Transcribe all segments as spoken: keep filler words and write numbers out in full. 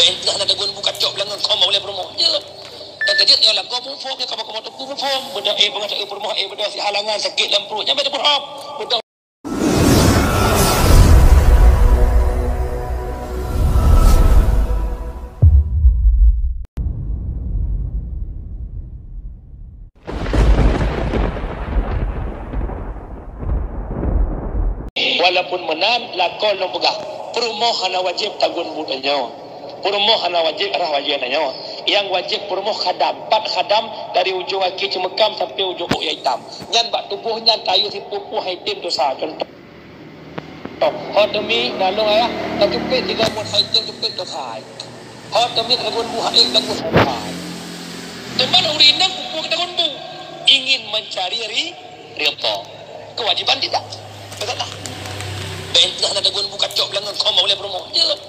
Entah na dagon buka cok beulangong koma uleh peurumoh. Jeuet. Dan keujeuet nyoe lakoe muphom, nyoe kamoe-kamoe teungku muphom. Beudôh, eh, beungoh, eh, peurumoh, eh, beudôh si halangan sakét lam pruet. Nyan bèk tapeurumoh. Beudôh. Walaupun meunan, lakoe lôn peugah, peurumoh hana wajéb tagun bu tanyoe. Peurumoh hana wajéb rhah bajèe tanyoe. Nyang wajéb peurumoh khadam, pat khadam dari ujong aki ceumeukam sampoe ujong ôk nyang itam. Nyan bak tuboh nyan tayue sipeue-peue han item desya. Cuntoh, Toh, ho teumi nalong ayah, tacupet tiga buet hai, tacupet toh hai. Ho teumi tagun bu hai, tagun hai. Teuma ureueng inong peue tagun bu? Ingin mencari ri-, ridha. Kewajiban tidak? Beutôi lah. Bèk entah na tagun bu kacok beulangong koma uleh peurumoh. Jeuet.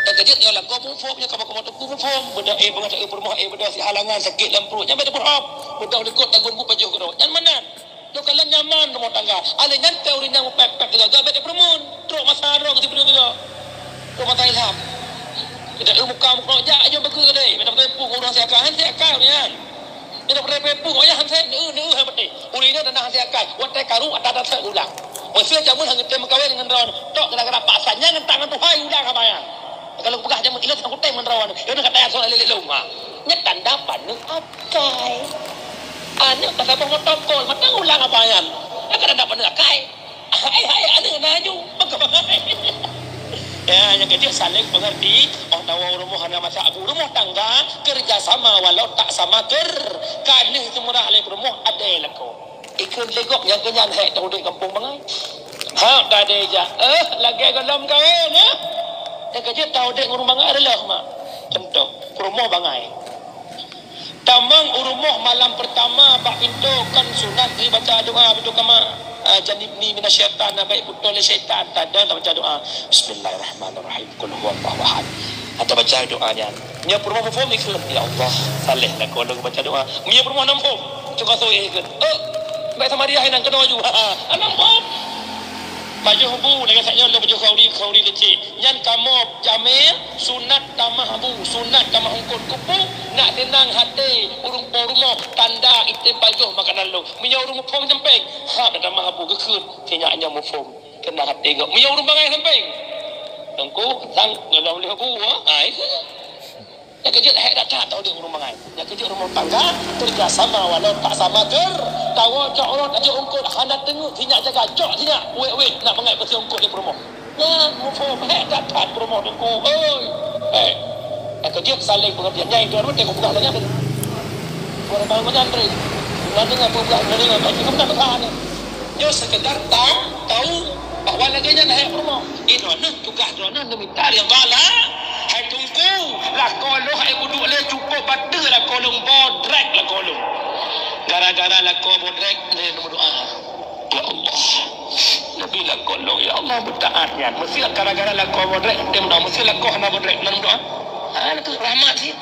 Dan keujeuet nyoe lakoe muphom, nyoe kamoe-kamoe teungku muphom. Beudôh, eh, beungoh, eh, peurumoh, eh, beudôh si halangan sakét lam pruet. Nyan bèk tapeurumoh. Beudôh likot tagun bu pajoh keudroe. Nyan meunan. Nyoe kalon nyaman rumoh tangga. Alèh nyan teuh ureueng nyang mupèk-pèk teuga, bèk tapeurumoh. Trok masa droe keu sibeudôh teuga. Trok masa ilham. Kita eu muka muka jak aja beugeue deh. Bèk tapeurumoh ureueng siakai, han siakai ureueng nyan. Bèk tapeurumoh ureueng nyan, han sép, neu, neu, han peuteh. Ureueng nyan na han siakai. Watèe karu ata dasar ulang. Meusé jameun han geutém meukawen ngon droe. Tok gara-gara paksa nyan ngon tangan Tuhan ulang apa nyan. Kalau peugah jameun ilot sang kutem ngon droe. Nyan kata yang soal lelek lom, ha. Nyan tanda paneuk akai. Aneuk ka saboh motokol, mantong ulang apa nyan? Nyan ka tanda paneuk akai. Hai, hai, aneuk na aju. Ya, nyang keujeuet saling pengerti. Oh, tawa rumoh hana masak bu. Rumoh tangga kerja sama walau tak sama ker-, kaneuh seumurah lé peurumoh adèe lakoe. Ikheun lé gob nyang keunyan hék taudép gampông bangai. Ha, ka dèh jak. Eh, lagèe gohlom kawén, eh. Nyang keujeuet taudép ngon ureueng bangai reuloh, mak. Cuntoh, peurumoh bangai. Tamong u rumoh malam peurtama bak pintoe kon sunat jibaca doa pintoe kama, ah, "Janibni minasyaitan", na bèk putôh lé syaitan, tadong tabaca doa, "Bismillahirrahmanirrahim, qul huwallahu ahad." Atawa baca doa nyan. Meunyoe peurumoh muphom ikheun, "Ya Allah, saleh lakoe lôn baca doa." Meunyoe peurumoh hana muphom, cok asoe ikheun, "Oh, bèk sama dia hai nang keunoe ju." Ha, ha, hana muphom. Pajoh bu, lagèe saat nyoe lôn pajoh khauri, khauri lecek. Nyan kamoe jamé sunat tamah bu, sunat tamah eungkôt. Keupeue? Nak seunang até ureueng po rumoh, tanda item pajoh makanan lôn. Meunyoe ureueng muphom seumpeng, ha, tamah bu geukheun, sinyak nyoe muphom. Keunan até gob. Meunyoe ureueng bangai seumpeng, teungku, sang golom lheueh bu, ha? Ai. Nyang keujeuet hék that-that taudép ureueng bangai. Nyang keujeuet rumoh tangga, kerja sama walau tak sama ker. Tawoe cok uroe tajok eungkôt, hana teungeut sinyak jaga, cok sinyak, wék-wék, nak bangai peusie eungkôt di peurumoh. Nyan, muphom, hék that-that peurumoh teungku, oi. Hék. Nyang keujeuet saling pengertian. Nyang itu, roti kupeugah lagèe nyan. Ureueng bangai nyan, Dre. Nyan deungö peugah, nyan deungö, bagi kamu nak peugah ni. Nyoe sekedar ta-, tahu bahwa lagèe nyan hék peurumoh. Inoe nyoe Tugaih droeneuh neumita ridha Allah. Hai Teungku, lakoe lôn hai buduek lé cukôp bateue lakoe lôn, bodrek lakoe lôn. Gara-gara lakoe bodrek, lé neumeudoa, "Ya Allah, neubi lakoe lôn, ya Allah, beutaat nyan." Meusé gara-gara lakoe bodrek, neubi meudoa. Meusé lakoe hana bodrek, hana meudoa. Ah, itu rahmat sih.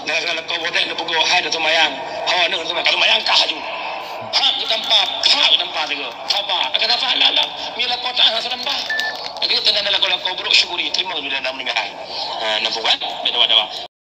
Gara-gara lakoe bodrek neupeugoe, "Hai, neuseumayang." "Ho, neuseumayang." Ka seumayang kah laju. Hak geutampa, hak geutampa sigoe. Saba. Akan saba lam, lam. Mila kota hana seureumbah. Lagi teunan lakoe-lakoe buruk syukuri, terima bila nak meninggal. Ha, nampak kan? Beda-beda.